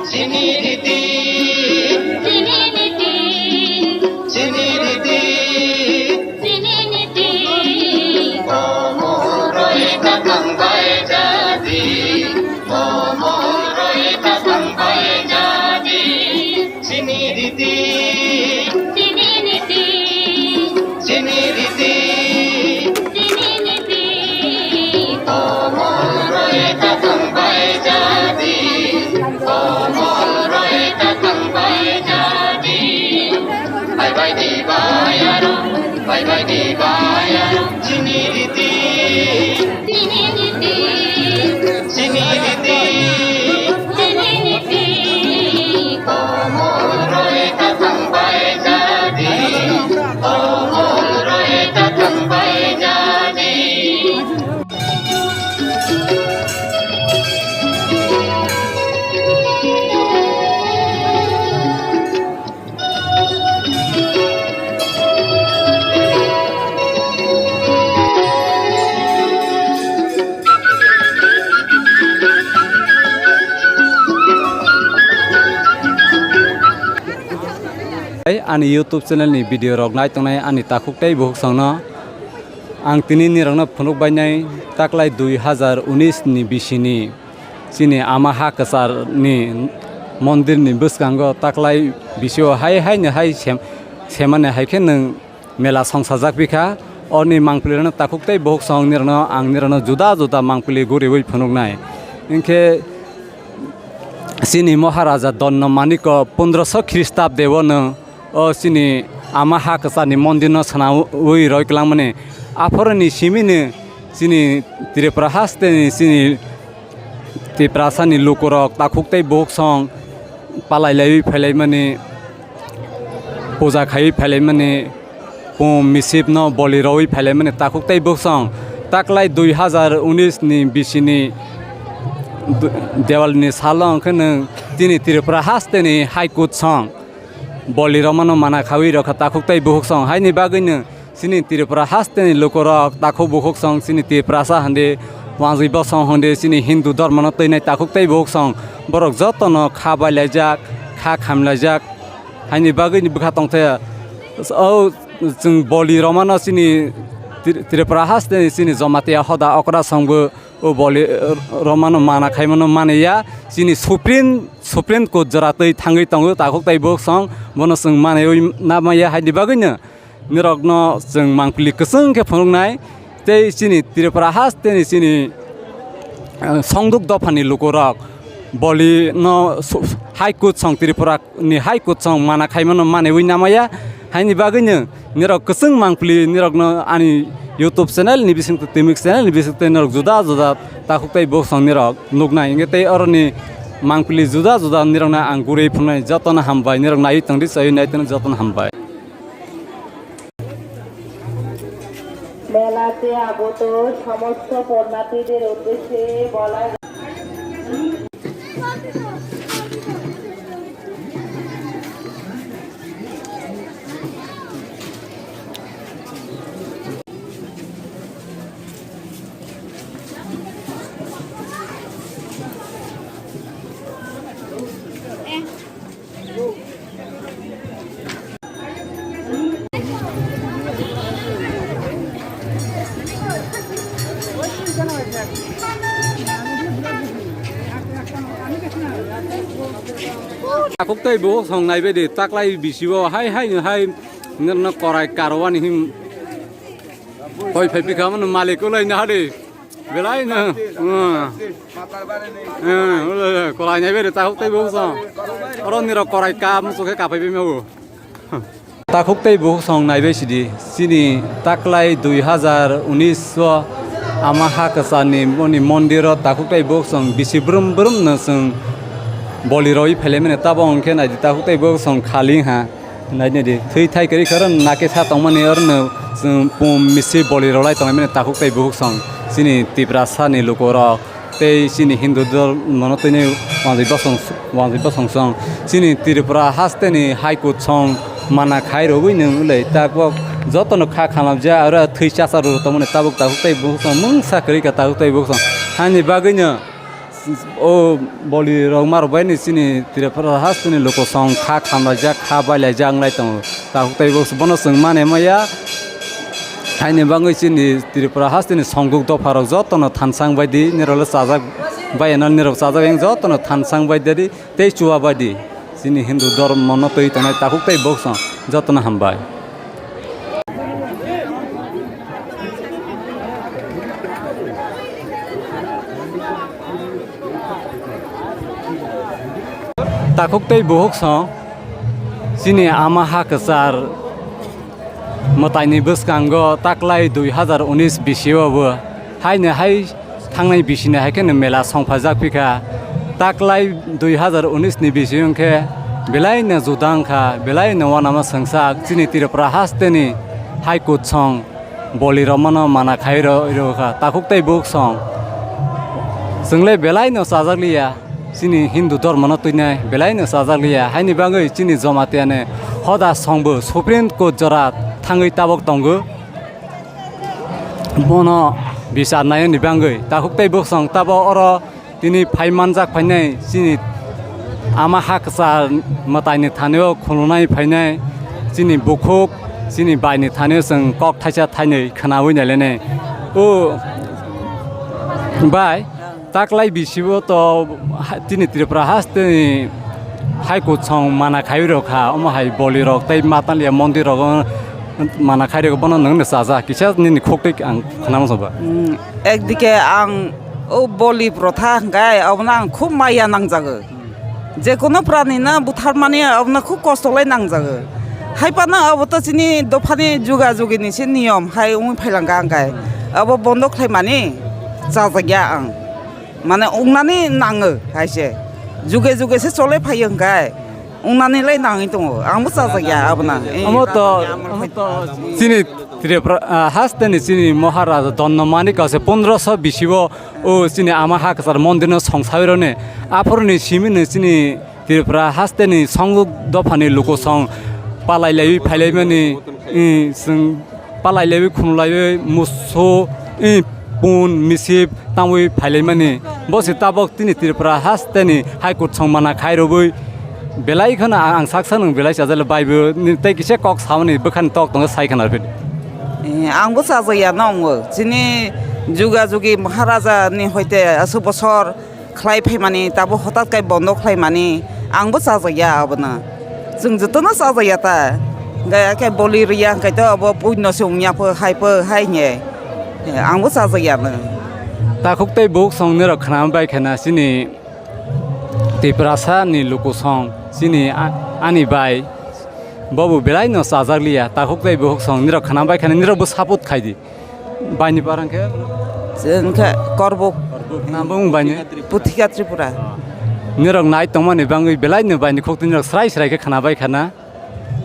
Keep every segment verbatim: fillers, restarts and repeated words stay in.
Chini riti, chini riti, chini riti, chini riti. Omoroi ta thangbai jadi, omoroi ta thangbai jadi. Chini riti, chini riti, chini riti, chini riti. Omoroi ta thangbai jadi, omoroi ta thangbai jadi. Bye bye di bayaro, bye bye di bayaro, chini riti. Chini riti. Chini riti. Chini riti. Omoroi ta thangbai jadi. Omoroi ta thangbai jadi. Ani YouTube channel ni video rok nai tongnai ani takhuk tei bukhuk songno ang tini nirokno phunuk bainai taklai dui hazar unis ni bisini. Chini ama ha kwchar ni mondir ni bwskango taklai bisio hai hai ni hai sem-, semani hai khe nwng mela songsajak bikha. Oni mangpili rokno takhuk tei bohuk song nirokno ang nirokno juda juda mangpili guriwi phunuknai. Hinkhe chini Maharaja Donno Maniko pondroso Khristabdeo nwng o chini ama ha kwchani mondirno sanaui roi kwlangmani. Aphoroni simini chini Tripura hasteni chini Tiprasani lukurok takhuk tei bukhuk song palai laiwi phailaimani, puja khaiwi phailaimani, pum misipno boli rowi phailaimani takhuk tei bukhuk song. Taklai dui hazar unis ni bisini du-, Diwali ni salo hwnkhe nwng chini Tripura hasteni High Court song. Boli romano mana khawi rokha takhuk tei bukhuk song. Haini bagwino chini Tripura hasteni lukurok takhuk bukhuk song, chini Tiprasa hwndi, Wanjwi bosong hwndi, chini Hindu dhormono twinai takhuk tei bukhuk song. Borok jotono kha bailaijak, kha khamlaijak. Haini bagwini bwkha tongthaya. O chwng boli romano chini Tri-, Tripura hasteni chini Jamatia hoda okra songbo o boli, eh, romano mana khaimano maniya. Chini Supreme, Supreme Court jora twi thangwi tongo takhuk tei bukhuk song, bono chwng manaiwi namaya. Haini bagwino nirokno chwng mangpili kwchwng khe phunuknai. Tei chini Tripura hasteni chini, eh, songduk dophani lukurok bolino su-, High Court song Tripura ni High Court song mana khaimano manaiwi namaya. Haini bagwino nirok kwchwng mangpili nirokno ani YouTube channel ni bisingtwi, Twimik channel ni bisingtwi nirok juda juda takhuk tei bukhuk song nirok nuknai. Hinkhe tei oroni mangpili juda juda nirokno ang guriwi phunuknai. Jotono hambai, nirok naiwi tongdi, chaiwi nai tongdi, jotono hambai. মেলাতে আগত সমস্ত পুণ্যার্থীদের উদ্দেশ্যে বলা Takhuk tei bukhuk song naibaidi taklai bisio hai hai no hai nirno korai karwani him koi phai bikha mano malik ulai na hadi belai no. Korai naibaidi takhuk tei bukhuk song oro nirok korai ka muchukhe kaphai bimao. Takhuk tei bukhuk song naibai sidi, chini taklai dui hazar unis o ama ha kwcharni boni mondir o takhuk tei bukhuk song bisi brum brum no chwng boli rwi phailai mani, tabo hwnkhe naidi takhuk tei bukhuk song khali ha. Naidi, naidi, thwi thai kwrwi khe oro nake sa tongmani, oro no chwng pum misi boli rwlai tongmani takhuk tei bukhuk song, chini Tiprasa ni luku rok tei chini Hindu dhormo no tini wanjwi bosong, wanjwi bosong song, chini Tripura haste ni High Court song mana khai rwui nwng le tabuk joto no kha khanamjak aro thwi chasa rw tongmani tabuk takhuk tei bukhuk song mungsa kwrwi kha takhuk tei bukhuk song, haini bagwi no O boli rok ma rok bai ni chini Tripura haste ni luku song kha khamlaijak, kha bailaijak wnglai tongo. Takhuk tei bo bono chwng mane maya. Haini bagwi chini Tripura haste ni songduk dopha rok joto no thansang bai di, nirok le chajak bai no, nirok chajak yang joto no thansang bai di tei chuwa bai di. Chini Hindu dhormo no twi tongnai takhuk tei bo song joto no hambai. Takhuk tei bukhuk song chini ama ha kwchar mwtaini bwskango taklai dui hazar unis bisio bo haino hai thangnai bisini hai kheno mela songphajak phikha. Taklai dui hazar unis ni bisio hwnkhe belaino juda wngkha, belaino uanama swngchak chini Tripura hasteni High Court song. Boli rwmano mana khai rw-, rwkha takhuk tei bukhuk song. Chwngle belaino chajakliya, chini Hindu dhormono twinai belaino chajakliya, haini bagwi chini Jomatiyani hoda songbo Supreme Court jora thangwi tabok tongo. Bono bichar naiyani bagwi takhuk tei bukhuk song tabok oro Tini phai manjak phainai chini ama ha kwchar mwtaini thanio khulunai phainai chini bukhuk chini baini thanio chwng kok thaisa thainwi khwnawi nailainai. O bai taklai bisibo to ha-, chini Tripura hasteni High Court song mana khai rok kha, omo hai boli rok tei mataliya mondir rok mana khai rok bono nwng no chajak kisa nini khuk twi ang khwnama sabo. Ekdike ang o boli protha hwnkhe abono ang khub maya nangjago. Jekono pranino butharmani abono khub kosto lai nangjago. Haiphano abo to chini dophani juga jugini se niyom hai wngwi phailangkha hwnkhe abo bondo khlaimani chajakya ang. Mane wngnani nango hai se. Juge juge se cholai phaio hwnkhe. Wngnani lai nangwi tongo, ang bo chajak ya abono. Eh, Omo to, omo to chini Tripura, ah, hasteni chini Maharaja Donno Manik kaisa pondroso bisibo o chini ama ha kwchar mondirno songsawi roni. Aphuruni simino chini Tripura hasteni song dophani luku song palai laiwi phailaimani, eh, chwng palai laiwi khunulaiwi musu, eh, pun misip tangwi phailaimani. Bo se tabok tini Tripura hasteni High Court song mana khai rwbwi belai kheno ang, ang saksa nwng belai chajalo baibo ni tei kisa kok samani bwkhani tok tongo sai khana rwphidi. Eh, ang bo chajak ya nongo. Chini juga jugi Maharaja ni hoite aswk bosor khlai phaimani, tabuk hotat kai bondo khlaimani, ang bo chajak ya abono. Chwng jotono chajak ya ta. Hwnkhe khe boli rwya hwnkhe to abo puino se wngya pho, hai pho, hai hwnwi. Ang bo chajak ya no. Takhuk tei bukhuk song nirok khna bai khana chini Tiprasa ni luku song chini a-, ani bai bobo belai no chajak liya. Takhuk tei bukhuk song nirok khna bai khana nirok bo support khai di. Baini barang khe? Chwng khe Korbuk. Nang bumung baini? Puthika Tripura. Nirok nai tongmani bangwi belai no baini khok nirok srai srai khe khna bai khana.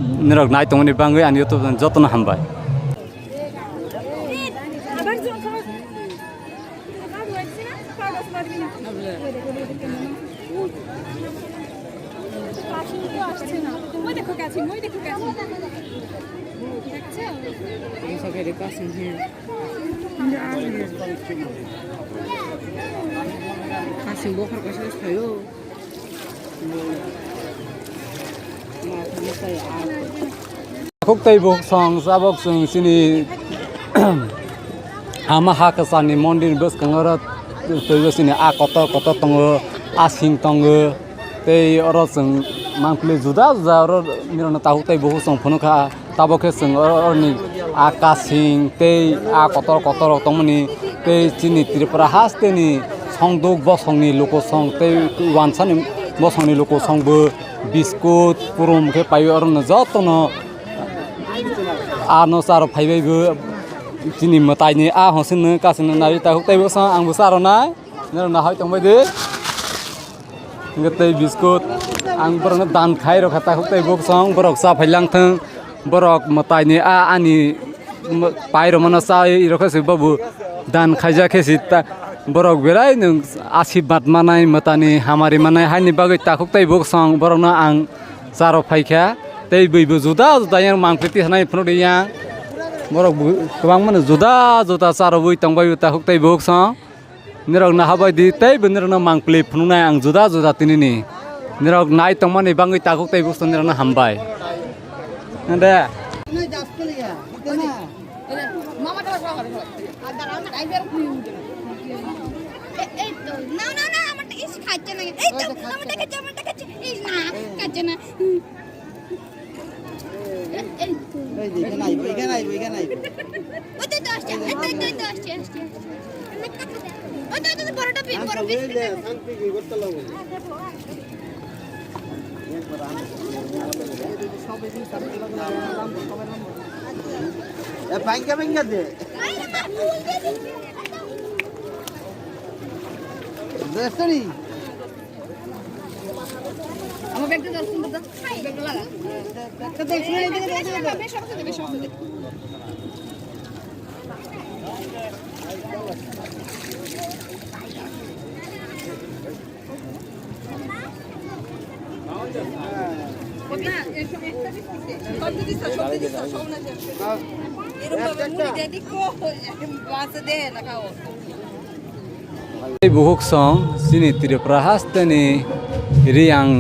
Nirok nai tongmani bangwi ani YouTube channel jotono hambai. Kasing bokhor kaisa thaio. Khuk tei bukhuk song sabok chwng chini ama ha kwchangni mondir bwskango oro twibo chini a kotor kotor tongo, a sing tongo. Tei oro chwng mangpili juda juda oro nirokno takhuk tei bukhuk chwng phunukha. Tabok khe chwng oro, oroni a kasing tei a kotor kotor rok tongmani tei chini Tripura hasteni songduk bosongni lukusong tei wansani bosongni lukusongbo biskut, purum khe paiwi orono jotono Ano charo phaibai bo chini mwtai ni a hosing no kasing no nai takhuk tei bwsang ang bo charo nai norok nahai tongbai di. Hingke tei biskut ang borok no dan khai rok kha takhuk tei bwsang borok cha phai lang thang borok mwtai ni a ani pai rok mano cha rok khe se babu dan khaijak khe se ta borok belai no asibad manai mwtai ni hamari manai haini bagwi takhuk tei bwsang borok no ang Charo phaikha, tei bwi bo juda juda yang mangpili tisanai phunukdi yang. Borok bo kwbangmano juda juda charobwi tongbai o takhuk tei bukhuk song. Nirok nahabai di tei bo nirokno mangpili phunuknai ang juda juda tinini. Nirok nai tongmani bangwi takhuk tei bukhuk song nirokno hambai. Nde. এই তো, না, না, না, আমারটা, ইস, খাচ্ছে না। এই তো, আমারটা খাচ্ছে, আমারটা খাচ্ছে। ইস, না, খাচ্ছে না। এই, এই তো। এই যে, এখানে আইবো, এখানে আইবো, এখানে আইবো। ওই তো, এই তো আসছে, এই তো, এই তো, এই তো আসছে, আসছে, আসছে। ওই তো, ওই তো, বড়টা পিন, বড় পিন। এ, ভাঙ্গা, ভাঙ্গা দে। দেশারি। আমার ব্যাগটা ধর, সুন্দর ধর। ব্যাগটা লাগা। ব্যাগটা দেখ, শুনে এদিকে দেখ, এদিকে দেখ। বেশ অবস্থা দে, বেশ অবস্থা দে। Tei bukhuk song chini Tripura hasteni Riyang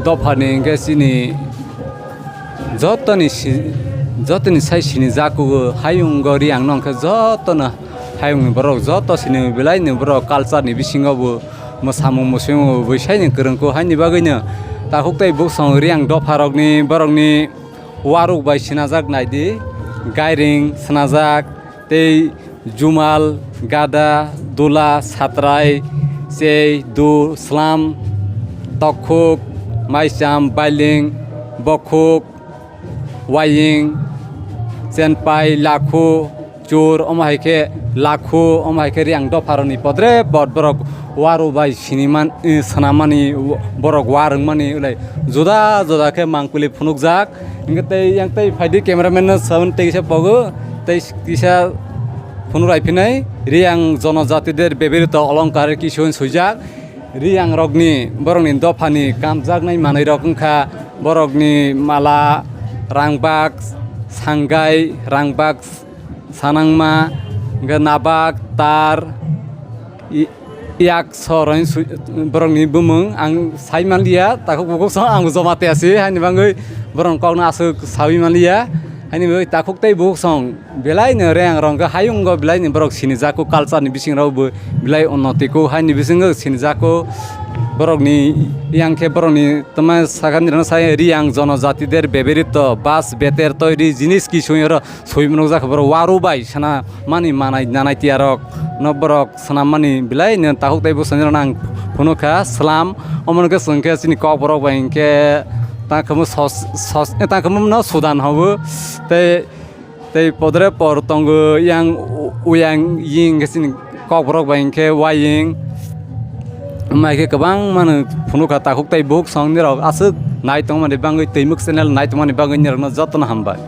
dophani hingke chini jotoni si-, jotoni sai sini jakugo hayungo Riyang no hingke jotono hayungni borok joto sini belai ni borok culture ni bisingo bo mwsamung musumo bo bwsai ni kwrwngkho haini bagwi no takhuk tei bukhuk song Riyang dopha rokni borokni waruk bai sinajak naidi gairing sinajak tei jumal gada dula satrai chei du slam tokhuk maicham bailing bokhuk waying chenpai lakhu chur omo hai khe lakhu omo hai khe Riyang dopharoni podre pod borok waru bai siniman, eh, swnamani borok warwngmani ulai juda juda khe mangpili phunukjak. Hingke tei yang tei phaidi cameraman no sound tei kisa pogo tei kisa phunuk raiphinai Riyang jonojati der bebirito olongkar kisu hwn swijak. Riyang rokni borokni dophani kamjaknai manwi rok wngkha borokni mala, rangbak, sangai, rangbak, sanangma, hingke nabak, tar, i-, yak, sor, borokni bumung ang sai manliya, takhuk bukhuk song ang joma tei asi, haini bagwi borokni kokno aswk saui manliya, haini bagwi takhuk tei bukhuk song. Belai no Riyang rok hwnkhe hayungo belai ni borok sini jago culture ni bising rok bo belai unnoti ko haini bisingo sini jago borok ni yang khe borok ni tama sakha ni rok sai Riyang jonojati der beberito bas beter toiri jinis ki sui oro sui mwnuk jak borok waru bai sana mani manai nanai tiya rok no borok swnam mani belai no takhuk tei bwskango rok nang phunuk kha slam omo no khe chwng khe chini kok borok bai hwnkhe tangkhamo sos sos tangkhamo no sudan hobo tei. Tei podre por tongo yang uyang ying chini kokborok bai hingke waying. Wngmai khe kwbang mano phunukha takhuk tei bukhuk song nirok aswk nai tongmani bagwi twimuk channel nai tongmani bagwi nirokno jotono hambai.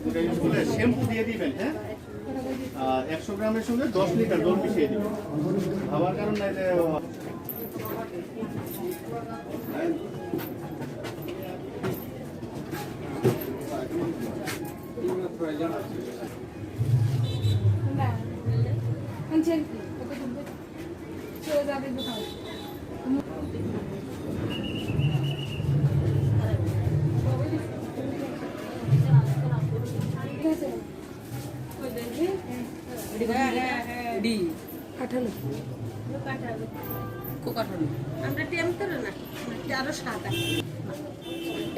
এটা ইউজ করলে শ্যাম্পু দিয়ে দিবেন, হ্যাঁ? আহ, একশো গ্রামের সঙ্গে দশ লিটার জল মিশিয়ে দিবেন। খাবার কারণ নাই যে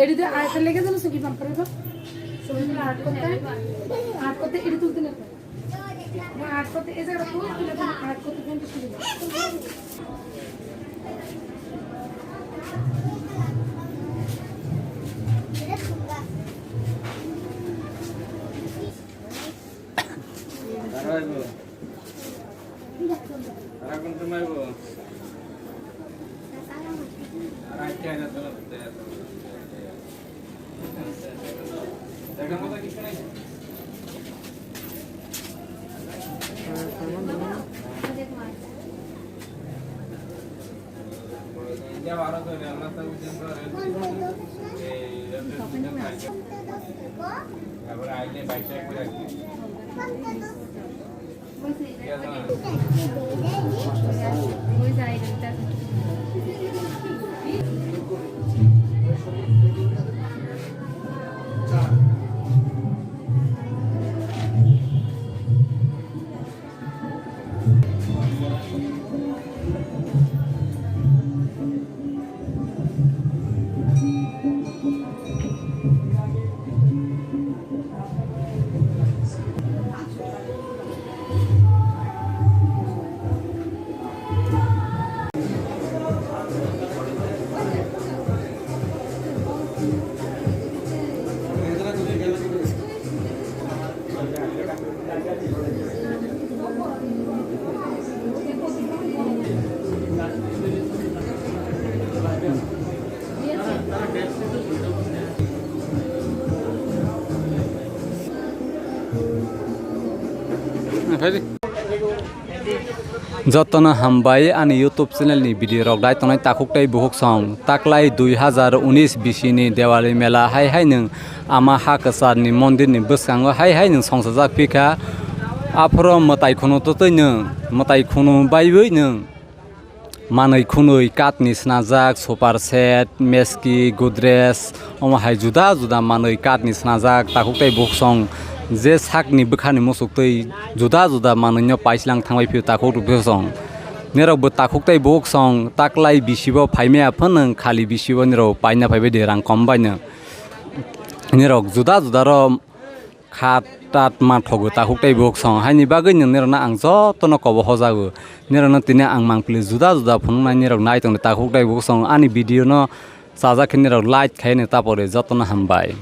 এটি দিয়ে আরেকটা লেগে গেল, সঙ্গীত নাম পড়ে তো। সঙ্গীত আর্ট করতে, আর্ট করতে এটি তুলতে না। না, আর্ট করতে এই জায়গাটা তুলে, তুলে, তুলে, আর্ট করতে কিন্তু শুরু হয়। Jotono hambai ani YouTube channel ni video rok dai tongnai takhuk tei bukhuk song. Taklai dui hazar unis bisi ni Diwali mela hai hai nwng ama ha kwchar ni mondir ni bwskango hai hai nwng songchajak phikha. Aphuru mwtai khunu twtwi nwng, mwtai khunu baiwi nwng manwi khunui kath ni swnajak super set, meski, Godrej, omo hai juda juda manwi kath ni swnajak takhuk tei bukhuk song je sak ni bwkha ni muchuk twi juda juda manwi no paislang thangbai phio takhuk rw phio song. Nirok bo takhuk tei bukhuk song taklai bisi bo phaimaya phano khali bisi bo nirok paina phaibai de rang kom bai no. Nirok juda juda ro khat tat manthogo takhuk tei bukhuk song. Haini bagwi nwng nirokno ang jotono kobo hojago. Nirokno tini ang mangpili juda juda phunuknai nirok nai tongdi takhuk tei bukhuk song. Ani video no chajak khe nirok like khaini tapore jotono hambai.